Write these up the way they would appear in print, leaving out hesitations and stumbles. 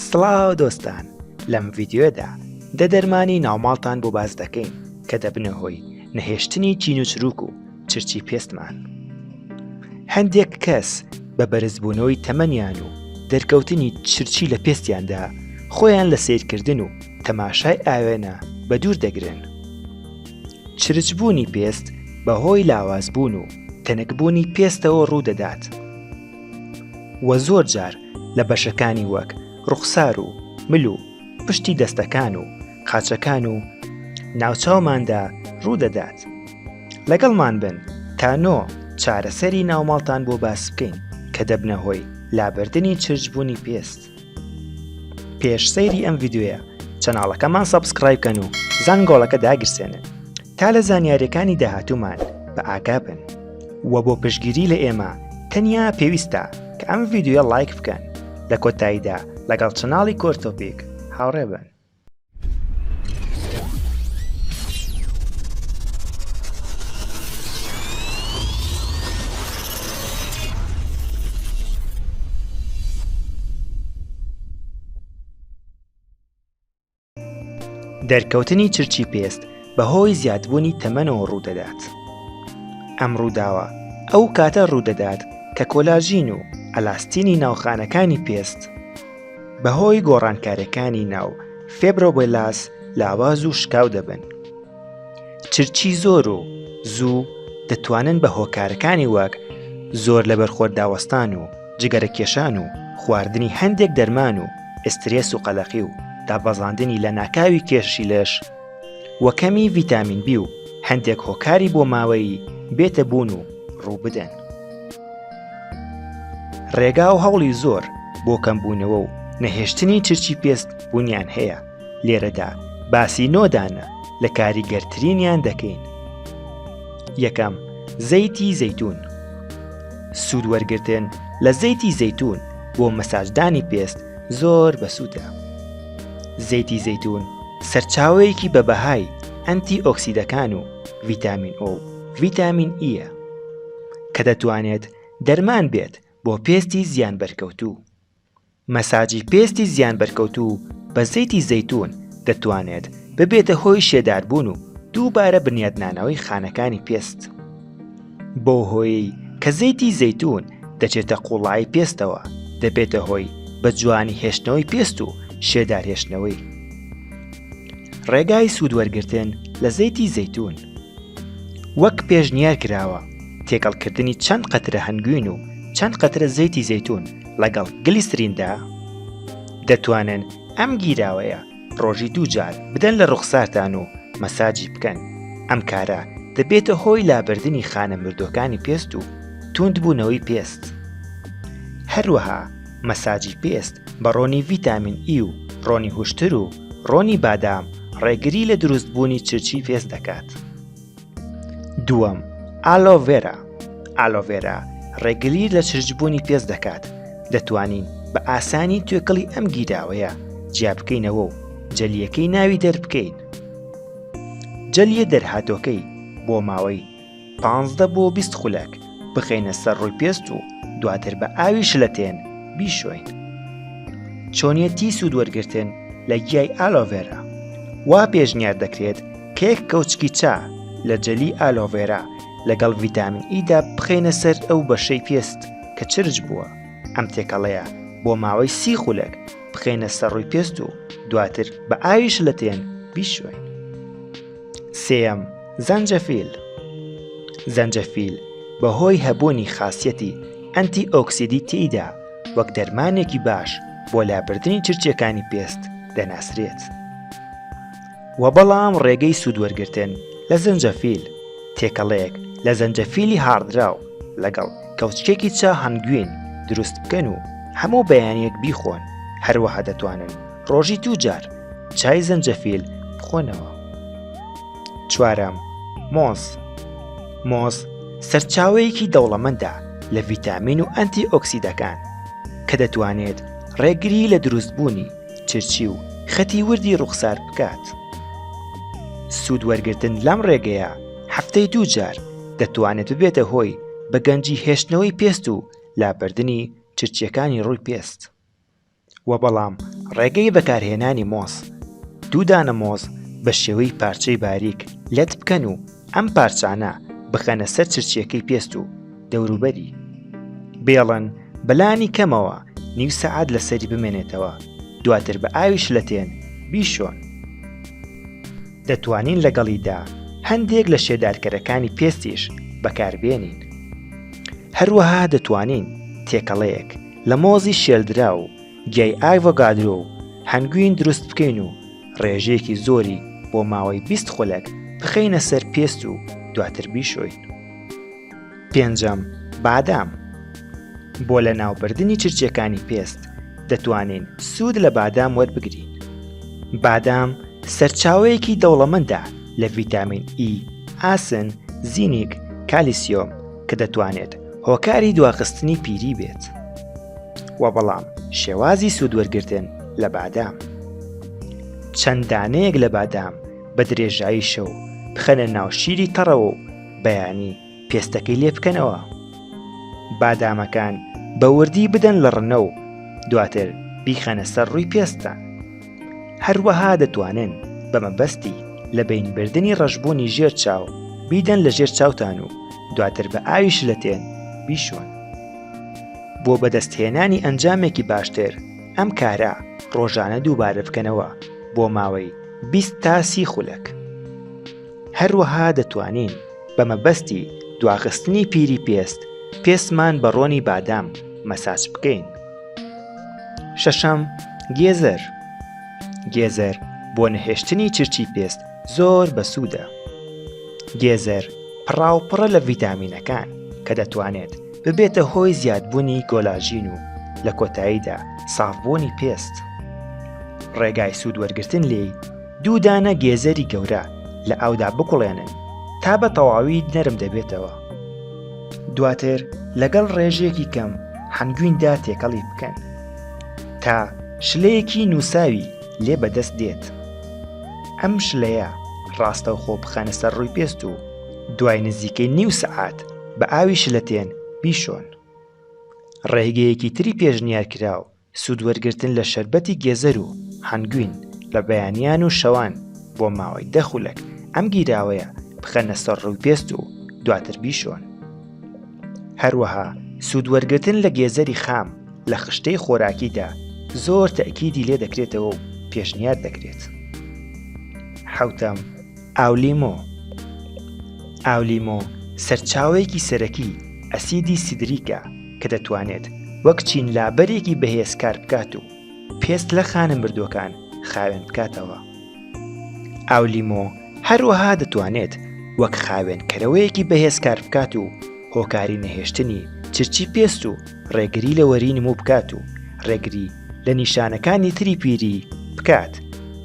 سڵاو دۆستان لەم ڤیدیۆدا دە دەرمانی ناوماڵتان بۆ باس دەکەین کە دەبنە هۆی نەهێشتنی چین و چروک و چرچی پێستمان. هەندێک کەس بە بەرزبوونەوەی تەمەنیان و دەرکەوتنی چرچی لە پێستیاندا خۆیان لە سەیرکردن و تەماشای ئاوێنە بە دوور دەگرن. چرچبوونی پێست بەهۆی لاوازبوون و تەنکبوونی پێستەوە ڕوودەدات و زۆر جار لە بەشەکانی وەک ڕوخسار و مل و پشتی دەستەکان و قاچەکان و ناوچاوماندا ڕوودەدات. لەگەڵمان بن تا نۆ چارەسەری ناوماڵتان بۆ باس بکەین کە دەبنە هۆی لابردنی چرچبوونی پێست. پێش سەیری ئەم ڤیدیۆیە channel ەکەمان subscribe کەن و زەنگۆڵەکە داگیرسێنن تا لە زانیاریەکانی داهاتوومان بە ئاگا بن وە بۆ پشتگیری لە ئێمە تەنیا پێویستە کە ئەم ڤیدیۆیە لایک بکەن لە کۆتاییدا لەگەڵ channel ی کۆرتۆپیک هاوڕێ بن. دەرکەوتنی چرچی پێست بەهۆی زیادبوونی تەمەنەوە ڕوودەدات. ئەم ڕووداوە ئەو کاتە ڕوودەدات کە کۆلاژین و ئەلاستینی ناوخانەکانی پێست بەهۆی گۆڕانکاریەکانی ناو فێبرۆبلاس لاواز و شکاو دەبن. چرچی زۆر و زوو دەتوانن بە هۆکارەکانی وەک زۆر لەبەرخۆرداوەستان و جگەرەکێشان و خواردنی هەندێک دەرمان و ئسترێس و قەلەقی و دابەزاندنی لەناکاوی کێشی لەش و کەمی ڤیتامین بی و هەندێک هۆکاری بۆماوەیی بێتە بوون و ڕووبدەن. ڕێگا و هەوڵی زۆر بۆ کەمبوونەوە و نەهێشتنی چرچی پێست بوونیان هەیە، لێرەدا باسی نۆ دانە لە کاریگەرترینیان دەکەین. یەکەم، زەیتی زەیتون. سوود وەرگرتن لە زەیتی زەیتون بۆ مەساجدانی پێست زۆر بەسوودە. زەیتی زەیتون سەرچاوەیەکی بە بەهای ئەنتی ئۆکسیدەکان و ڤیتامین ئۆ و ڤیتامین ئیە کە دەتوانێت دەرمان بێت بۆ پێستی زیان بەرکەوتوو. مەساجی پێستی زیان بەرکەوتوو بە زەیتی زەیتون دەتوانێت ببێتە هۆی شێداربوون و دووبارە بنیادنانەوەی خانەکانی پێست. بەو هۆیەی کە زەیتی زەیتون دەچێتە قوڵایی پێستەوە دەبێتە هۆی بە جوانی هێشتنەوەی پێست و شێدار هێشتنەوەی. ڕێگای سوود وەرگرتن لە زەیتی زەیتون وەک پێشنیار کراوە تێکەڵکردنی چەند قەترە هەنگوین و چەند قەترە زەیتی زەیتون لەگەڵ گلیسریندا دەتوانن ئەم گیراوەیە ڕۆژی دووجار بدەن لە ڕوخسارتان و مەساجی بکەن ئەم کارە دەبێتە هۆی لابردنی خانە مردووەکانی پێست و توندبوونەوەی پێست هەروەها مەساجی پێست بە ڕۆنی ڤیتامین ئی و ڕۆنی هوشتر و ڕۆنی بادام ڕێگری لە دروستبوونی چرچی پێست دەکات. دووەم، ئالۆڤێرا، ئالۆڤێرا ڕێگری لە چرچبوونی پێست دەکات، دەتوانین بە ئاسانی توێکڵی ئەم گیراوەیە جیابکەینەوە و جەلییەکەی ناوی دەربکەین. جەلییە دەرهاتۆکەی بۆ ماوەی 15 بۆ 20 خولەک بخەینە سەر ڕووی پێست و دواتر بە ئاوی شلەتێن بیشۆین. چۆنیەتی سوود وەرگرتن لە گیای ئالۆڤێرا وا پێشنیار دەکرێت کە یەک کەوچکی چا لە جەلی ئالۆڤێرا لەگەڵ ڤیتامین ئیدا بخەینە سەر ئەو بەشەی پێست کە چرچ بووە، ئەم تێکەڵەیە بۆ ماوەی سی خولەک بخەینە سەر ڕووی پێست و دواتر بە ئاوی شلەتێن بیشۆین. سێیەم، زەنجەفیل زەنجەفیل بەهۆی هەبوونی خاسیەتی ئەنتی ئۆکسیدی تێیدا وەک دەرمانێکی باش بۆ لابردنی چرچیەکانی پێست دەناسرێت. وە بەڵام ڕێگەی سوود وەرگرتن لە زەنجەفیل تێکەڵەیەک لە زەنجەفیلی هاڕدراو لەگەڵ کەوچکێکی چا هەنگوین دروست بکەن و هەموو بەیانیەک بیخۆن، هەروەها دەتوانن ڕۆژی دوو جار چای زەنجەفیل بخۆنەوە. چوارەم، مۆز مۆز سەرچاوەیەکی دەوڵەمەندە لە ڤیتامین و ئەنتی ئۆکسیدەکان کە دەتوانێت ڕێگری لە دروستبوونی چرچی و خەتی وردی ڕوخسار بکات. سوود وەرگرتن لەم ڕێگەیە هەفتەی دوو جار دەتوانێت ببێتە هۆی بە گەنجی هێشتنەوەی پێست و لابردنی چرچیەکانی ڕووی پێست. وە بەڵام. ڕێگەی بەکارهێنانی مۆز، دوو دانە مۆز بە شێوەی پارچەی باریک لەت بکەن و ئەم پارچانە بخەنە سەر چرچیەکەی پێست و دەوروبەری. بێڵن بەلانی کەمەوە نیو سەعات لەسەری بمێنێتەوە، دواتر بە ئاوی شلەتێن بیشۆن. دەتوانین لەگەڵیدا هەندێک لە شێدارکەرەکانی پێستیش بەکاربێنین. هەروەها دەتوانین تێکەڵەیەک لە مۆزی شێلدراو و گیای ئاڤۆگادرۆ و هەنگوین دروست بکەین و ڕێژەیەکی زۆری بۆ ماوەی 20 خولەک بخەینە سەر پێست و دواتر بیشۆین. پێنجەم، بادام. بۆ لەناوبردنی چرچیەکانی پێست دەتوانین سوود لە بادام وەربگرین. بادام سەرچاوەیەکی دەوڵەمەندە لە ڤیتامین ئی، ئاسن، زینک، کالیسیۆم کە دەتوانێت هۆکاری دواخستنی پیری بێت. وە بەڵام شێوازی سوود وەرگرتن لە بادام. چەند دانەیەک لە بادام بە درێژایی شەو بخەنە ناو شیری تەڕەوە و بەیانی پێستەکەی لێ بکەنەوە. بادامەکان بە وردی بدەن لە ڕنە و دواتر بیخەنە سەر ڕووی پێستتان. هەروەها دەتوانن بە مەبەستی لە بەینبردنی ڕەشبوونی ژێر چاو بیدەن لە ژێر چاوتان و دواتر بە ئاوی شلەتێن بیشۆن. بۆ بەدەستهێنانی ئەنجامێکی باشتر ئەم کارە ڕۆژانە دووبارە بکەنەوە بۆ ماوەی 20 تا 30 خولەک. هەروەها دەتوانین بە مەبەستی دواخستنی پیری پێست پێستمان بە ڕۆنی بادام مەساج بکەین. شەشەم، گێزەر گێزەر بۆ نەهێشتنی چرچی پێست زۆر بەسوودە. گێزەر پڕاوپڕە لە ڤیتامینەکان کە دەتوانێت ببێتە هۆی زیادبوونی کۆلاجین و لە کۆتاییدا سافبوونی پێست. ڕێگای سوود وەرگرتن لێی دوو دانە گێزەری گەورە لە ئاودا بکوڵێنن تا بە تەواوی نەرم دەبێتەوە. دواتر لەگەڵ ڕێژەیەکی کەم هەنگویندا تێکەڵی بکەن تا شلەیەکی نووساوی لێ بەدەست دێت. ئەم شلەیە ڕاستەوخۆ بخەنە سەر ڕووی پێست و دوای نزیکەی نیو سەعات بە ئاوی شلەتێن بیشۆن. ڕێگەیەکی تری پێشنیارکراو سوودوەرگرتن لە شەربەتی گێزەر و هەنگوین لە بەیانیان و شەوان بۆ ماوەی دە خولەک ئەم گیراوەیە بخەنە سەر ڕووی پێست و دواتر بیشۆن. هەروەها سوودوەرگرتن لە گێزەری خام لە خشتەی خۆراکیدا زۆر تەئکیدی لێ دەکرێتەوە و پێشنیار دەکرێت. حەوتەم، ئاولیمۆ ئاولیمۆ سەرچاوەیەکی سەرەکی ئەسیدی سیدریکە کە دەتوانێت وەک چین لابەرێکی بەهێز کار بکات و پێست لە خانە مردووەکان خاوێن بکاتەوە. ئاولیمۆ هەروەها دەتوانێت وەک خاوێنکەرەوەیەکی بەهێز کار بکات و هۆکاری نەهێشتنی چرچی پێست و ڕێگری لە وەرینی موو بکات و ڕێگری لە نیشانەکانی تری پیری بکات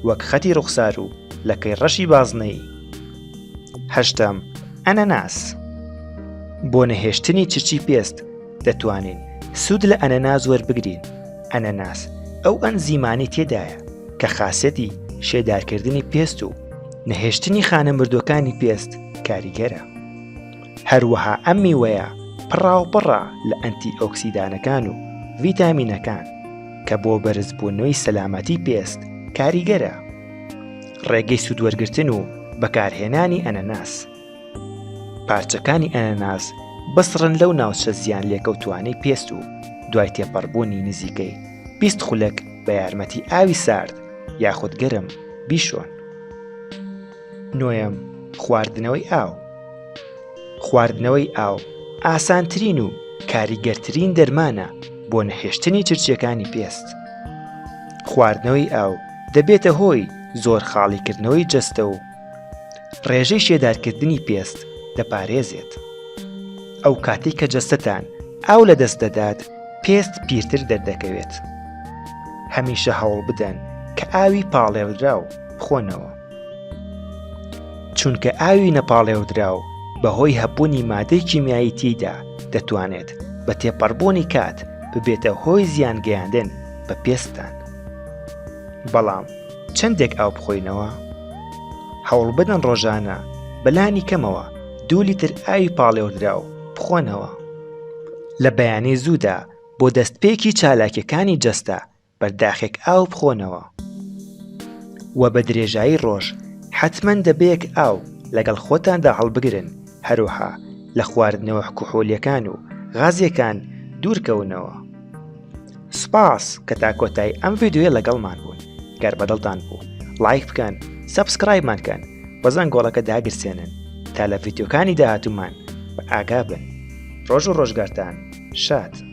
وەک خەتی ڕوخسار و لەکەی ڕەشی بازنەیی. هەشتەم، ئەنەناس بۆ نەهێشتنی چرچی پێست دەتوانین سوود لە ئەنەناس وەربگرین، ئەنەناس ئەو ئەنزیمانەی تێدایە کە خاسیەتی شێدارکردنی پێست و نەهێشتنی خانە مردووەکانی پێست کاریگەرە. هەروەها ئەم میوەیە پڕاوپڕە لە ئەنتی ئۆکسیدانەکان و ڤیتامینەکان کە بۆ بەرزبوونەوەی سەلامەتی پێست کاریگەرە. ڕێگەی سوودوەرگرتن و بەکارهێنانی ئەنەناس پارچەکانی ئەنەناس بسڕن لەو ناوچە زیان لێکەوتوانەی پێست و دوای تێپەڕبوونی نزیکەی 20 خولەک بە یارمەتی ئاوی سارد یاخود گەرم بیشۆن. نۆیەم، خواردنەوەی ئاو خواردنەوەی ئاو ئاسانترین و کاریگەرترین دەرمانە بۆ نەهێشتنی چرچیەکانی پێست. خواردنەوەی ئاو دەبێتە هۆی زۆر خاڵیکردنەوەی جەستە و ڕێژەی شێدارکردنی پێست دەپارێزێت. ئەو کاتەی کە جەستەتان ئاو لەدەست دەدات پێست پیرتر دەردەکەوێت. هەمیشە هەوڵ بدەن کە ئاوی پاڵێودراو بخۆنەوە. چونکە ئاوی نەپاڵێودراو بەهۆی هەبوونی مادەی کیمیایی تێیدا دەتوانێت بە تێپەڕبوونی کات ببێتە هۆی زیان گەیاندن بە پێستتان. بەڵام چەندێک ئاو بخۆینەوە؟ هەوڵبدەن ڕۆژانە بەلانی کەمەوە دوو لیتر ئاوی پاڵێوردراو بخۆنەوە. لە بەیانی زوودا بۆ دەستپێکی چالاکیەکانی جەستە. بەرداخێک ئاو بخۆنەوە. وە بە درێژایی ڕۆژ حەتمەن دەبەیەک ئاو لەگەڵ خۆتاندا هەڵبگرن، هەروەها لە خواردنەوە کحولیەکان و غازیەکان دوورکەونەوە. سوپاس کە تا کۆتایی ئەم ڤیدیۆیە لەگەڵمان بوون، گەر بەدڵتان بوو ڵایک بکەن، subscribe مان کەن و زەنگۆڵەکە داگرسێنن تا لە ڤیدیۆکانی داهاتوومان بە ئاگا بن. ڕۆژ و ڕۆژگارتان شاد.